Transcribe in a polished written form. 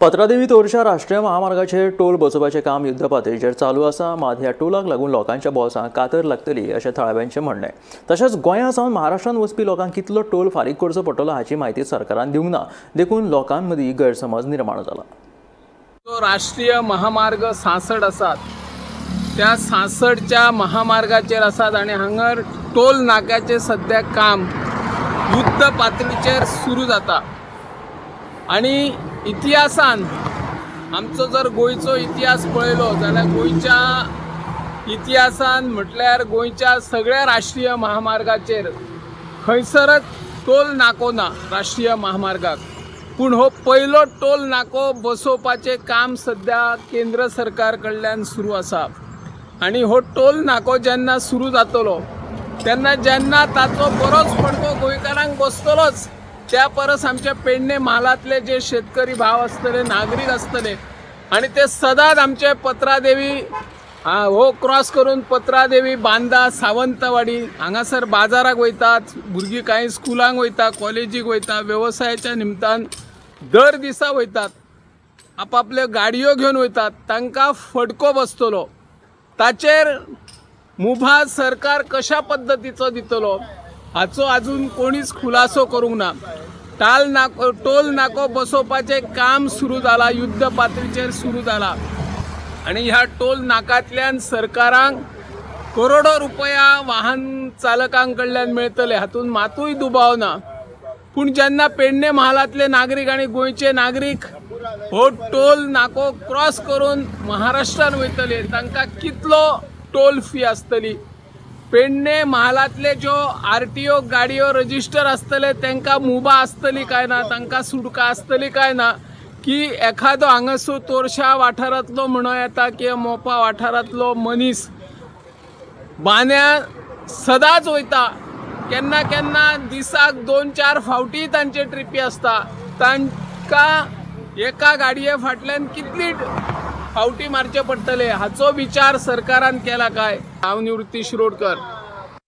पत्रादेवी तोरशा राष्ट्रीय महामार्गाचेर टोल बसोवपाचें काम युद्ध पातळीचेर चालू आसा. मात ह्या टोलाक लागून लोकांच्या बोल्सांक कातर लागतली अशें थळाव्यांचें म्हणणें. तशेंच गोंया सावन महाराष्ट्रांत वचपी लोकांक कितलो टोल फारीक करचो पडटलो हाची म्हायती सरकारान दिवंक ना, देखून लोकां मदीं गैरसमज निर्माण जाला. जो राष्ट्रीय महामार्ग 66 आसात त्या 66च्या महामार्गाचेर आसात आनी हांगर टोल नाक्याचें सद्या काम युद्ध पातळीचेर सुरू जाता. आनी इतिहासान आमचो जर गोंयचो इतिहास पळयलो जाल्यार गोंयच्या इतिहासान म्हटल्यार गोंयच्या सगळ्या राष्ट्रीय महामार्गाचेर खंयसरच टोल नाको ना राष्ट्रीय महामार्गाक, पूण हो पयलो टोल नाको बसोवपाचें काम सद्या केंद्र सरकार कडल्यान सुरू आसा. आनी हो टोल नाको जेन्ना सुरू जातलो तेन्ना जेन्ना ताचो बरोच फटको गोंयकारांक बसतलोच, त्या परस आमच्या पेडणे म्हालांतले जे शेतकरी भाव आसतले, नागरीक आसतले आनी ते सदांच आमचे पत्रादेवी हो क्रॉस करून पत्रादेवी, बांदा, सावंतवाडी हांगासर बाजाराक वयतात, भुरगीं कांय स्कुलांक वयता, कॉलेजीक वयता, वेवसायाच्या निमतान दर दिसा वयतात, आपापल्यो गाडयो घेवन वयतात, तांकां फटको बसतलो. ताचेर मुभा सरकार कशा पद्दतीचो दितलो हाचो अजून कोणीच खुलासो करूंक ना. टोल नाको बसोवपाचें काम सुरू जाला, युद्ध पातळीचेर सुरू जाला आनी ह्या टोल नाकांतल्यान सरकारांक करोडो रुपया वाहन चालकां कडल्यान मेळटले हातूंत मातूय दुबाव ना. पूण जेन्ना पेडणे म्हालांतले नागरीक आनी गोंयचे नागरीक हो टोल नाको क्रॉस करून महाराष्ट्रान वयतले तांकां कितलो टोल फी आसतली, पेडणे म्हालांतले ज्यो आरटीओ गाडयो रजिस्टर आसतले तांकां मुभा आसतली काय ना, तांकां सुटका आसतली काय ना, की एखादो हांगासर तोरशा वाठारांतलो म्हणूं येता किंवा मोपा वाठारांतलो मनीस बांद्या सदांच वयता, केन्ना केन्ना दिसाक 2-4 फावटी तांचे ट्रिपी आसता, तांकां एका गाडये फाटल्यान कितली फावटी मारचे पडटले हाचो विचार सरकारान केला काय? हांव निवृत्ती शिरोडकर.